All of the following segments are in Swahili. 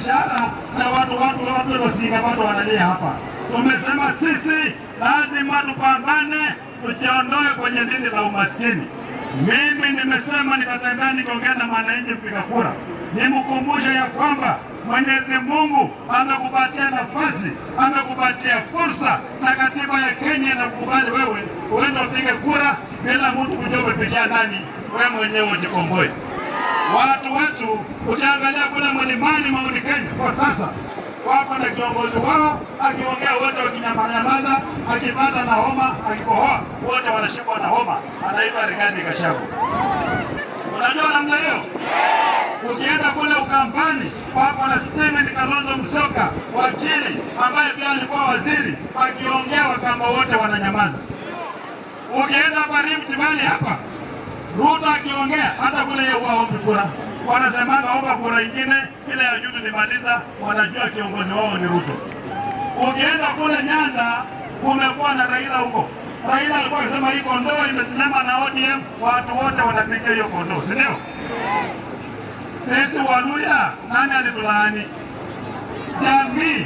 mishahara na watu wasinga bado wanalia hapa. Tumesema sisi lazima tupambane, tujiondoe kwenye lindi la umaskini. Mimi nimesema nitatembea nikiongea na mwananchi mpiga kura, nimkumbushe ya kwamba Mwenyezi Mungu amekupatia nafasi, amekupatia fursa, na katiba ya Kenya inakukubali wewe uende upige kura bila mtu kujua umepigia nani, wewe mwenyewe ujikomboe. Watu wetu ukiangalia kule mlimani Mount Kenya kwa sasa wako na kiongozi wao, akiongea wote wakinyamanyamaza, akipata na homa, akikohoa wote wanashikwa na homa, anaitwa Rigathi Gachagua. Unajua namna hiyo? Ukienda kule Ukambani wako na Stephen Kalonzo Musyoka, wakili ambaye pia alikuwa waziri, akiongea Wakamba wote wananyamaza. Ukienda hapa Rift Valley hapa Ruto akiongea hata kule yeye huwa haombi kura, wanasemaga omba kura ingine ile ya juu tulimaliza, wanajua kiongozi wao ni Ruto. Ukienda kule Nyanza kumekuwa na Raila huko. Raila alikuwa akisema hii kondoo imesimama na ODM, watu wote wanapiga hiyo kondoo, si ndio? Sisi Waluya, nani alitulaani? Jamii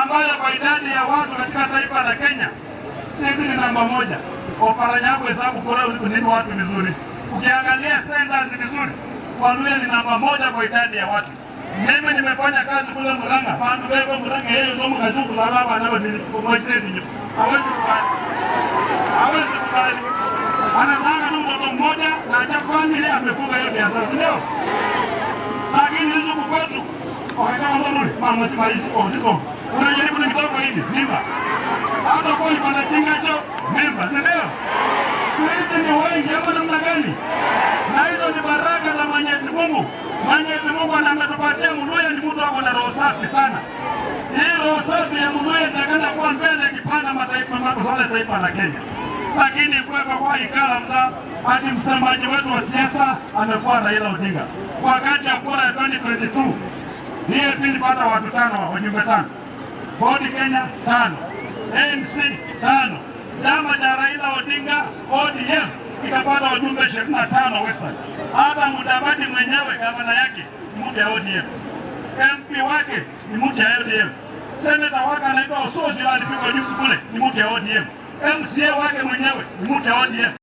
ambayo kwa idadi ya watu katika taifa la Kenya sisi ni namba moja. Oparanya yako hesabu kura unipe watu vizuri. Ukiangalia census vizuri, Waluya ni namba moja kwa idadi ya watu. Mimi nimefanya kazi kule Murang'a, bandu bebo Murang'a yeye somo kazungu salama na ni kumwacheni hawezi kubali. Hawezi kubali. Anazanga tu mtoto mmoja na acha family amefunga hiyo biashara, si ndio? Lakini hizo huku kwetu wakaka mzuri mama si maisi kwa sio. Unajaribu na kidogo hivi mimba. Hata kwa ni kwa jinga cho mimba, si ndio? Sisi ni wengi ama namna gani? Na hizo ni baraka za Mwenyezi Mungu. Mwenyezi Mungu ametupatia Mluya ni mtu ako na roho safi sana. Hii roho safi ya Mluya itakenda kuwa mbele ikipanga mataifa masuala ya taifa la Kenya. Lakini kwa kwa ikala mza hadi msemaji wetu wa siasa amekuwa Raila Odinga. Wakati ya kura ya 2022 DAP ilipata watu tano, wajumbe tano. Ford Kenya tano, ANC tano, chama cha Raila Odinga ODM ikapata wajumbe 25 Western. Hata Mudavadi mwenyewe gavana yake ni mtu ya ODM, MP wake ni mtu ya ODM, seneta wake anaitwa Osotsi alipigwa juzi kule ni mtu ya ODM, MCA wake mwenyewe ni mtu ya ODM.